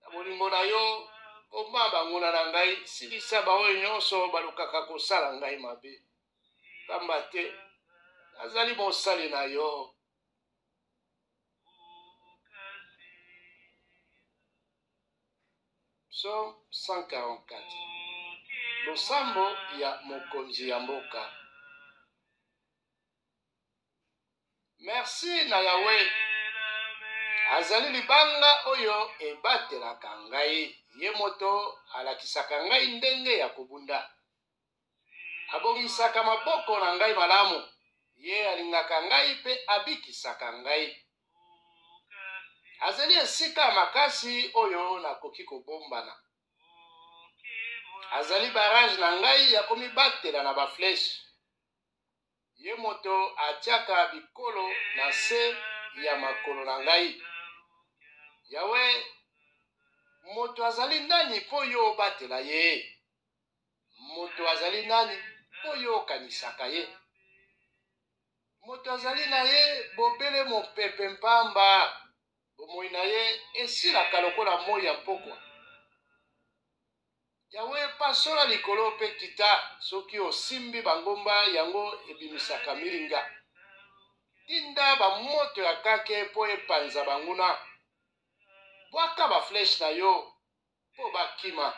Na bolingo na yo, boma banguna na ngai, silisa baoyo nyonso balukaka kosala ngai mabe, pamba te nazali mosali na yo. Psaume 144. Losambo ya mokonzi ya mboka. Merci na Yahweh. Azali libanga oyo ebatelaka ngai, ye moto alakisaka ngai ndenge ya kobunda. Abongisaka maboko na ngai malamu, ye alingaka ngai mpe abikisaka ngai. Azali esika ya makasi oyo nakoki kobombana. Azali barrage na ngai ya komibatela na ba flèches. Ye moto atiaka bikolo na se ya makolo na ngai. Yawe, moto azali nani mpo yo obatela ye? Moto azali nani mpo yo okanisaka ye? Moto azali na ye bobele mopepe mpamba, bomoi na ye esilaka lokola moi ya mpokwa. Yawe, pasola likolo mpe kita, soki osimbi bangomba, yango ebimisaka milinga. Tinda bamoto ya kake mpo epanza banguna. Bwaka ba-flèche na yo mpo bakima.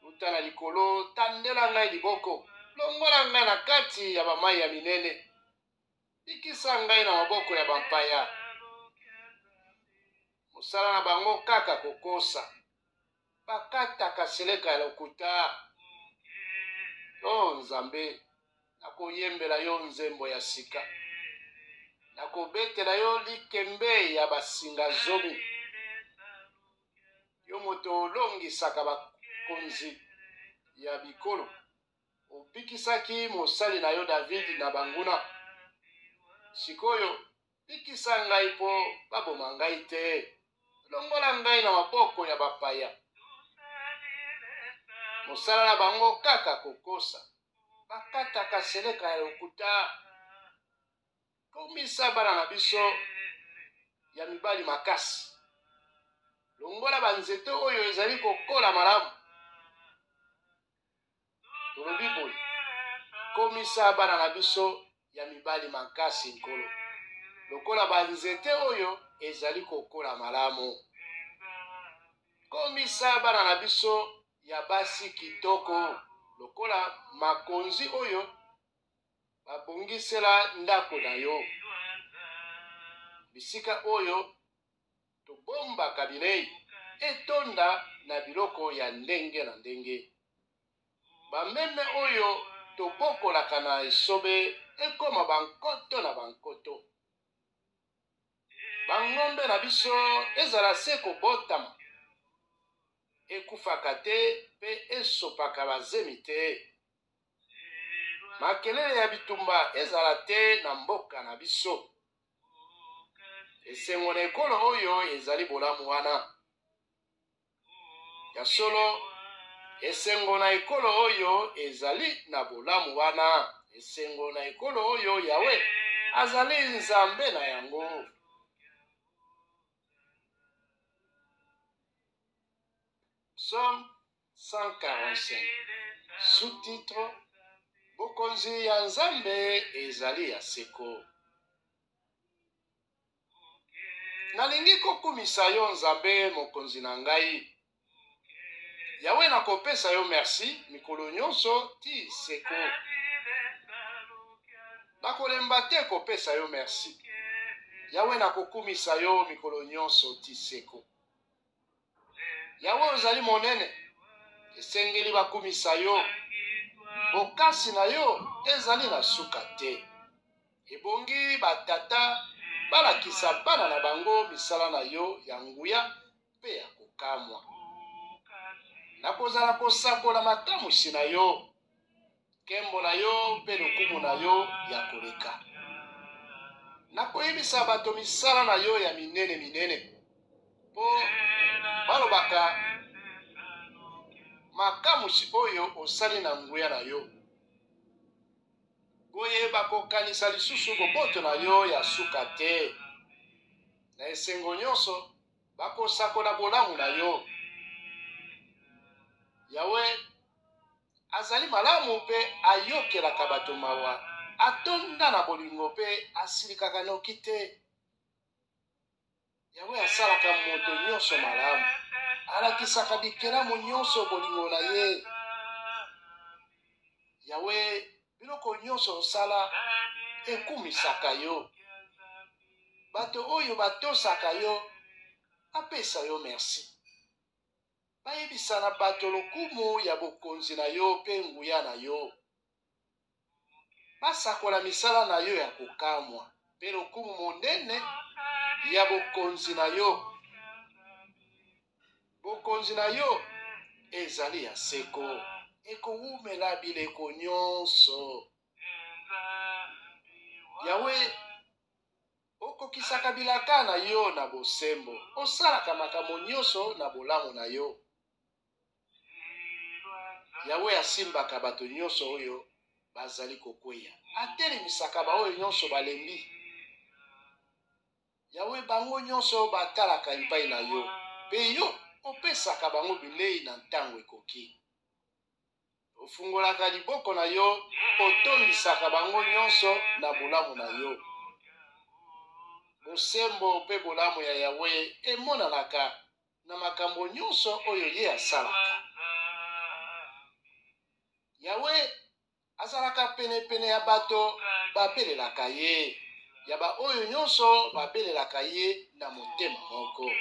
Wuta na likolo, tandela ngai liboko, longola ngai na kati ya bamai ya minene. Bikisa ngai na maboko ya bampaya. Mosala na bango kaka kokosa. Bakataka seleka ya lokuta. Oh Nzambe, nakoyembela yo nzembo ya sika. Nakobetela yo likembe ya basinga zomi. Yo moto olongisaka bakonzi ya bikolo. Obikisaki mosali na yo Davidi na banguna. Sikoyo, bikisa ngai mpo baboma ngai te. Longola ngai na maboko ya bapaya. Mosala na bango kaka kokosa. Bakataka seleka ya lokuta. Komisa bana na biso ya mibali makasi. Longola banzete oyo ezali kokola malamu. Tolobi boye, Komisa bana na biso ya mibali makasi, Nkolo, lokola banzete oyo ezali kokola malamu. Komisa bana na biso ya basi kitoko, lokola makonzi oyo babongisela ndako na yo, bisika oyo Tobombaka bilei etonda na biloko ya ndenge na ndenge. Bameme oyo tobokolaka na esobe ekoma bankoto na bankoto. Bangombe na biso ezala se kobotama, ekufaka te mpe esopaka bazemi te. Makelele ya bitumba ezala te na mboka na biso. Esengo na ekolo oyo ezali bolamu wana. Ya solo, Esengo na ekolo oyo ezali na bolamu wana, esengo na ekolo oyo Yawe azali Nzambe na yango. Psaume 145 Sous-titre Bokonzi ya Nzambe ezali ya seko. Nalingi kokumisa yo Nzambe mokonzi na ngai. Yawe nakopesa yo merci mikolo nyonso ti seko. Nakolemba te kopesa yo merci. Yawe nakokumisa yo mikolo nyonso ti seko. Yawe ozali monene, esengeli bakumisa yo. Bokasi na yo ezali na suka te. Ebongi batata balakisa bana na bango misala na yo ya nguya mpe ya kokamwa. Nakozala kosakola makamwisi na yo, nkembo na yo mpe lokumu na yo ya koleka. Nakoyebisa bato misala na yo ya minene minene, mpo balobaka makamwisi oyo osali na nguya na yo. Boye bakokanisa lisusu boboto na yo ya suka te. Na esengo nyonso bakosakola bolamu na yo. Yawe azali malamu mpe ayokelaka bato mawa, atonda na bolingo mpe asilikaka noki te. Yawe asalaka moto nyonso malamu, alakisaka bikelamu nyonso bolingo na ye. Yawe, biloko nyonso osala ekumisaka yo. Bato oyo batosaka yo bapesa yo mersi. Bayebisa na bato lokumu ya bokonzi na yo mpe nguya na yo. Basakola misala na yo ya kokamwa mpe lokumu monene ya bokonzi na yo. Bokonzi na yo ezali ya seko, ekowumela bileko nyonso. Yawe, okokisaka bilaka na yo na bosembo, osalaka makambo nyonso na bolamu na yo. Yawe asimbaka bato nyonso oyo bazali kokweya, atelemisaka baoyo nyonso balembi. Yawe, bango nyonso batalaka epai na yo, mpe yo opesaka bango bilei na ntango ekoki. Ofungolaka liboko na yo, otondisaka bango nyonso na bolamu na yo. Bosembo mpe bolamu ya Yawe emonanaka na makambo nyonso oyo ye asalaka. Yawe azalaka penepene ya bato babelelaka ye, ya baoyo nyonso babelelaka ye na motema moko.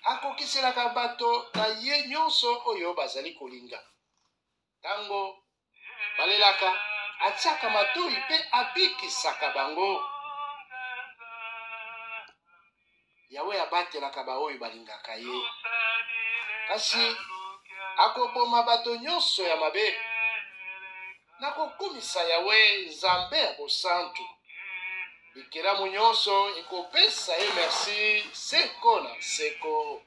Akokiselaka bato na ye nyonso oyo bazali kolinga. Ntango balelaka, atiaka matoi mpe abikisaka bango. Yawe abatelaka baoyo balingaka ye, kasi akoboma bato nyonso ya mabe. Nakokumisa Yawe, Nzambe ya bosantu. Bikelamu nyonso ekopesa ye mersi seko na seko.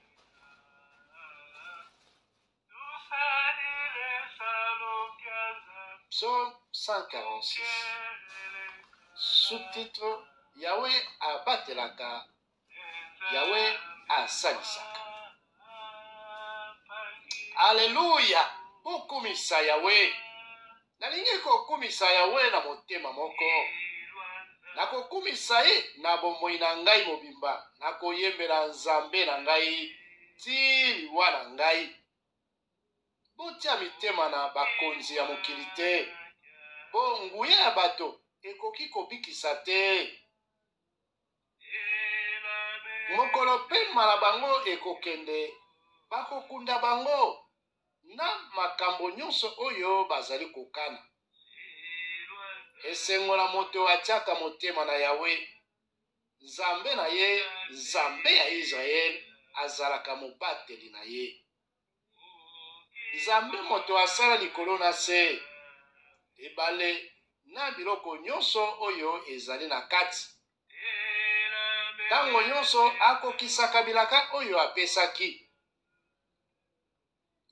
Psaume 146 Sous-titre Yawe abatelaka, Yawe asalisaka. Aleluya! Bokumisa Yawe! Nalingi kokumisa Yawe na motema moko. Nakokumisa ye na bomoi na ngai mobimba, nakoyembela Nzambe na ngai tii liwa na ngai. Botia mitema na bakonzi ya mokili te, mpo nguya ya bato ekoki kobikisa te. Mokolo pema na bango ekokende, bakokunda bango na makambo nyonso oyo bazali kokana. Esengo na moto atiaka motema na Yawe, Nzambe na ye, Nzambe ya Israele azalaka mobateli na ye. Nzambe moto asala likolo na se, ebale na biloko nyonso oyo ezali na kati. Ntango nyonso akokisaka bilaka oyo apesaki.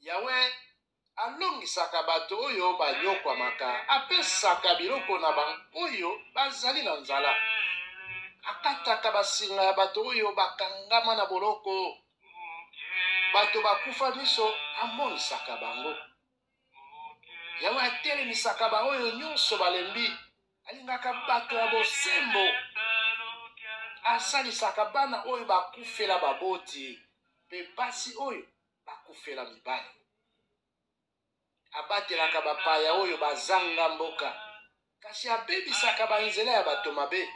Yawe alongisaka bato oyo banyokwamaka, apesaka biloko na baoyo bazali na nzala, akataka basinga ya bato oyo bakangama na boloko, bato bakufa miso amonisaka bango. Yawe atelemisaka baoyo nyonso balembi, alingaka bato ya bosembo, asalisaka bana oyo bakufela baboti mpe basi oyo bakufela mibali. Abatelaka bapaya oyo bazanga mboka, kasi abebisaka banzela ya bato mabe.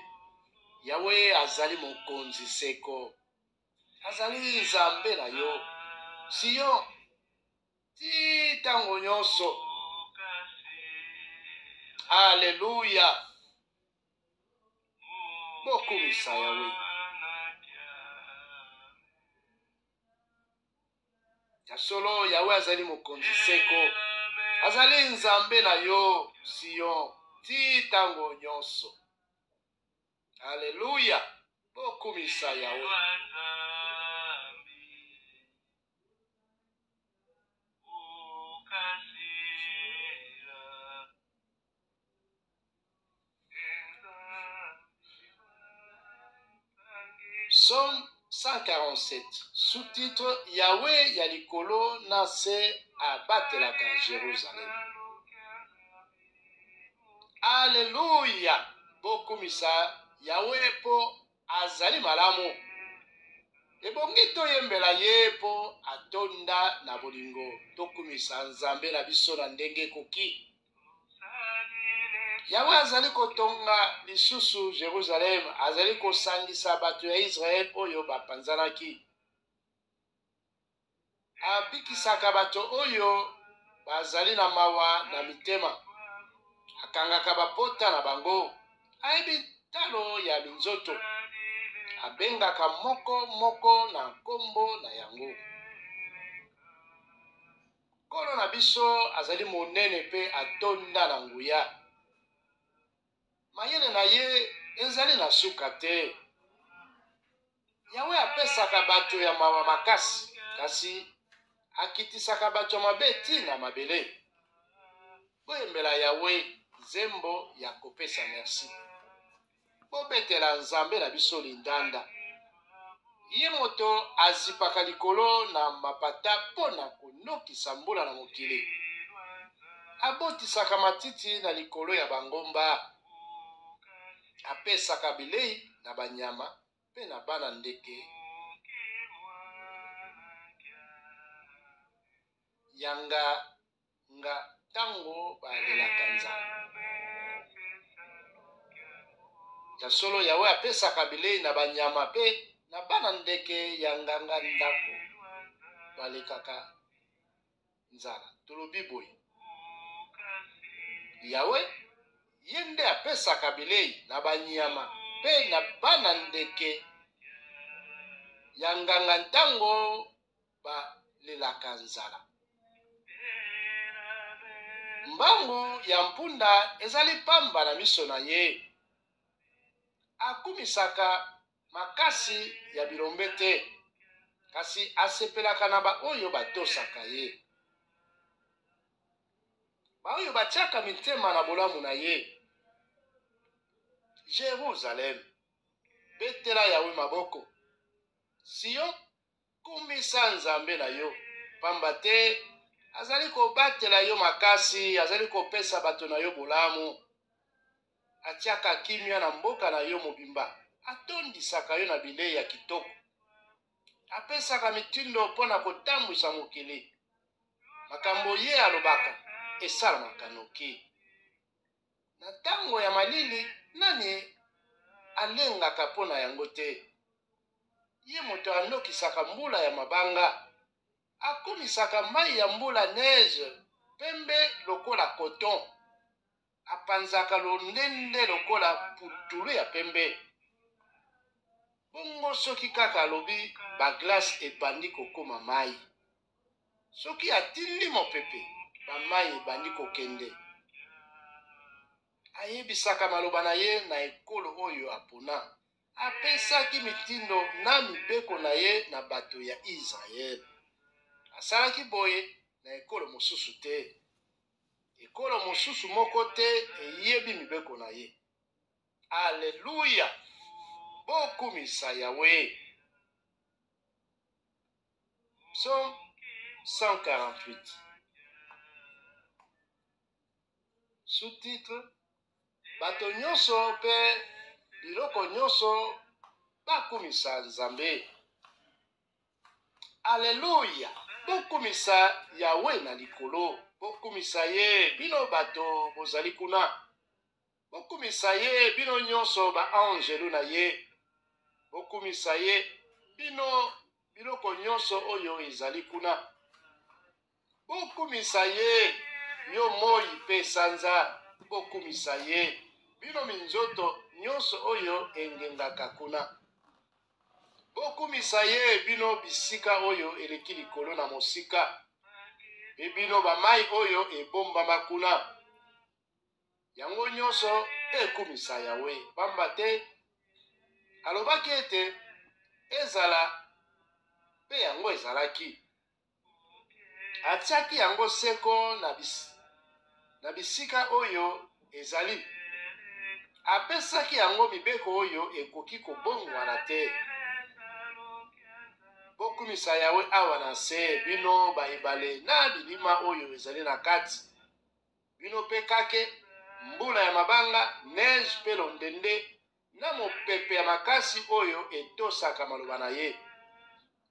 Yawe azali Mokonzi seko, azali Nzambe na yo, Sion, tii ntango nyonso. Aleluya! Bokumisa Yawe! Ya solo, Yawe azali Mokonzi seko, azali Nzambe na yo, Sion, tii ntango nyonso. Aleluya! Bokumisa Yawe! Psaume 147, sous-titre Yahweh ya likolo na se abatelaka Jerusalem. Alleluia! Bokumisa Yahweh mpo azali malamu. Ebongi toyembela ye mpo atonda na bolingo. Tokumisa Nzambe na biso na ndenge ekoki. Yawe azali kotonga lisusu Jerusalem, azali kosangisa bato ya Israele oyo bapanzanaki. Abikisaka bato oyo bazali na mawa na mitema, akangaka bapota na bango, ayebi ntalo ya minzoto, abengaka moko moko na nkombo na yango. Nkolo na biso azali monene mpe atonda na nguya. Mayele na ye ezali na suka te. Yawe apesaka bato ya mawa makasi, kasi akitisaka bato ya mabe tii na mabele. Boyembela Yawe nzembo ya kopesa mersi. Bobetela Nzambe na biso lindanda. Ye moto azipaka likolo na mapata mpo na konokisa mbula na mokili. Abotisaka matiti na likolo ya bangomba. Apesaka bilei na banyama mpe na bana ndeke ya nga nga ntango balelaka nzala. Ya solo, Yawe apesaka bilei na banyama mpe na bana ndeke ya nganga ndako balekaka nzala. Tolobi boye, Yawe ye nde apesaka bilei na banyama mpe na bana ndeke ya nganga ntango balelaka nzala. Mbangu ya mpunda ezali pamba na miso na ye, akumisaka makasi ya bilombe te, kasi asepelaka na baoyo batosaka ye, baoyo batiaka mitema na bolamu na ye. Jerusalem, betela Yawe maboko! Sion, Kumisa Nzambe na yo, pamba te azali kobatela yo makasi, azali kopesa bato na yo bolamu. Atiaka kimia na mboka na yo mobimba, atondisaka yo na bilei ya kitoko. Apesaka mitindo mpo na kotambwisa mokili, makambo ye alobaka esalamaka noki. Na tango ya malili, nani alengaka mpo na yango te? Ye moto anokisaka mbula ya mabanga, akomisaka mai ya mbula neige pembe lokola coton, apanzaka londende lokola putulu ya pembe. Bongo soki kaka alobi, ba glace ebandi kokoma mai. Soki atindi mopepe, ba mai ebandi kokende. Ayebisaka maloba na ye na ekolo oyo apona. Apesaki mitindo na mibeko na ye na bato ya Israele. Asalaki boye na ekolo mosusu te. Ekolo mosusu moko te eyebi mibeko na ye. Aleluya! Bokumisa Yawe! Psaume 148. Sous-titre Bato nyonso mpe biloko nyonso bakumisa Nzambe. Aleluya! Bokumisa Yawe na likolo, bokumisa ye bino bato bozali kuna. Bokumisa ye bino nyonso ba-anjelu na ye, bokumisa ye bino biloko nyonso oyo ezali kuna. Bokumisa ye, yo moi mpe sanza, bokumisa ye, bino minzoto nyonso oyo engengaka kuna. Bokumisa ye, bino bisika oyo eleki likolo na mosika, mpe bino bamai oyo ebombama kuna. Yango nyonso ekumisa Yawe, pamba te alobaki ete ezala, mpe yango ezalaki. Atiaki yango seko na, bis, na bisika oyo ezali. Apesaki yango mibeko oyo ekoki kobongwana te. Bokumisa Yawe awa na nse, bino baebale na bilima oyo ezali na kati, bino mpe kake, mbula ya mabanga, neige mpe londende, na mopepe ya makasi oyo etosaka maloba na ye.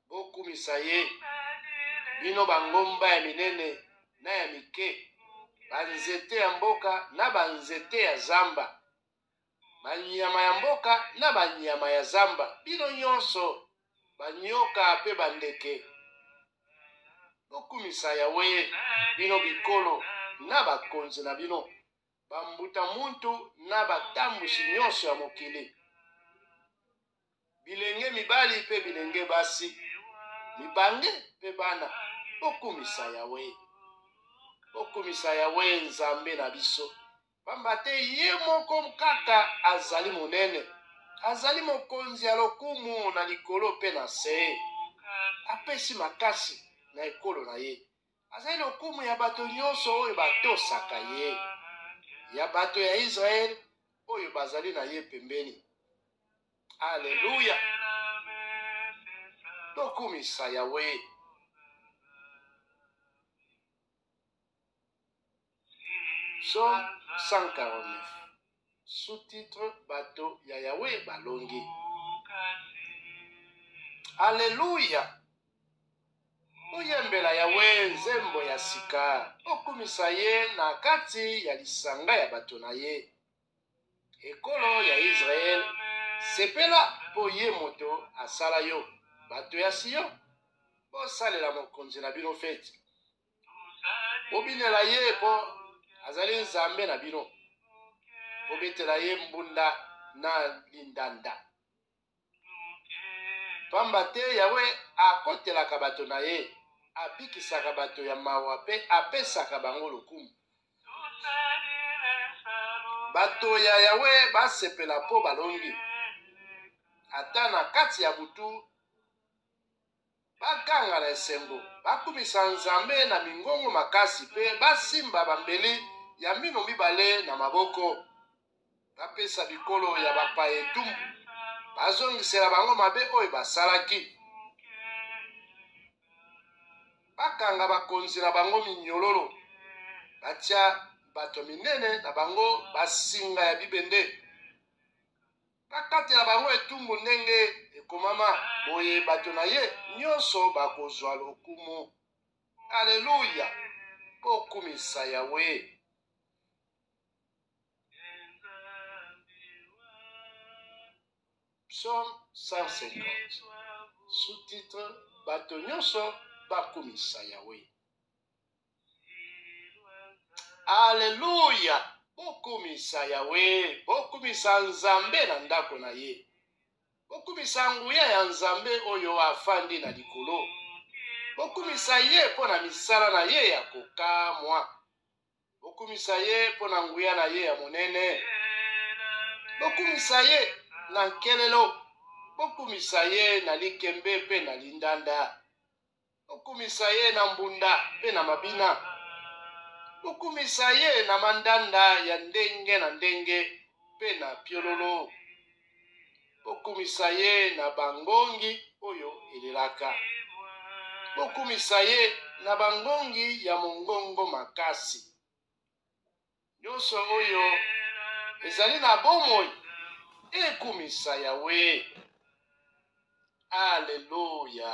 Bokumisa ye, bino bangomba ya minene na ya mike, banzete ya mboka na banzete ya zamba, banyama ya mboka na banyama ya zamba, bino nyonso banyoka mpe bandeke. Bokumisa Yawe, bino bikolo na bakonzi na bino, bambuta-muntu na batambwisi nyonso ya mokili, bilenge mibali mpe bilenge basi, mibange mpe bana, bokumisa Yawe. Bokumisa Yawe Nzambe na biso, pamba te ye moko kaka azali monene, azali mokonzi ya lokumu na likolo mpe na se. Apesi makasi na ekolo na ye. Azali lokumu ya bato nyonso oyo batosaka ye, ya bato ya Israele oyo bazali na ye pembeni. Aleluya! Tokumisa Yawe! Psaume 149 sous-titre Bato ya Yawe balongi. Aleluya! Boyembela Yawe nzembo ya sika, bokumisa ye na kati ya lisanga ya bato na ye. Ekolo ya Israele, sepela mpo ye moto asala yo. Bato ya Sion, bosalela mokonzi na bino feti. Bobinela ye mpo azali Nzambe na bino. Bobetela ye mbunda na lindanda. Pamba te Yawe akotelaka bato na ye, abikisaka bato ya mawa mpe apesaka bango lokumu. Bato ya Yawe basepela mpo balongi. Ata na kati ya butu Baganga na esengo, bakumisa Nzambe na mingongo makasi mpe basimba bambeli ya mino mibale na maboko. Bapesa bikolo ya bapaya etumbu, bazongisela bango mabe oyo basalaki. Bakanga bakonzi na bango minyololo, batia bato minene na bango basinga ya bibende. Bakatela bango etumbu ndenge ekomama, boye bato na ye nyonso bakozwa lokumu. Aleluya! Bokumisa Yawe! Psaume 150, sous-titre Bato nyonso bakumisa Yawe. Aleluya! Bokumisa Yawe, bokumisa Nzambe na ndako na ye. Bokumisa nguya ya Nzambe oyo afandi na likolo. Bokumisa ye mpo na misala na ye ya kokamwa. Bokumisa ye mpo na nguya na ye ya monene. Bokumisa ye na nkelelo. Bokumisa ye na likembe mpe na lindanda. Bokumisa ye na mbunda mpe na mabina. Bokumisa ye na mandanda ya ndenge na ndenge mpe na piololo. Bokumisa ye na bangongi oyo elelaka. Bokumisa ye na bangongi ya mongongo makasi. Nyonso oyo ezali na bomoi ekumisa Yawe. Aleluya!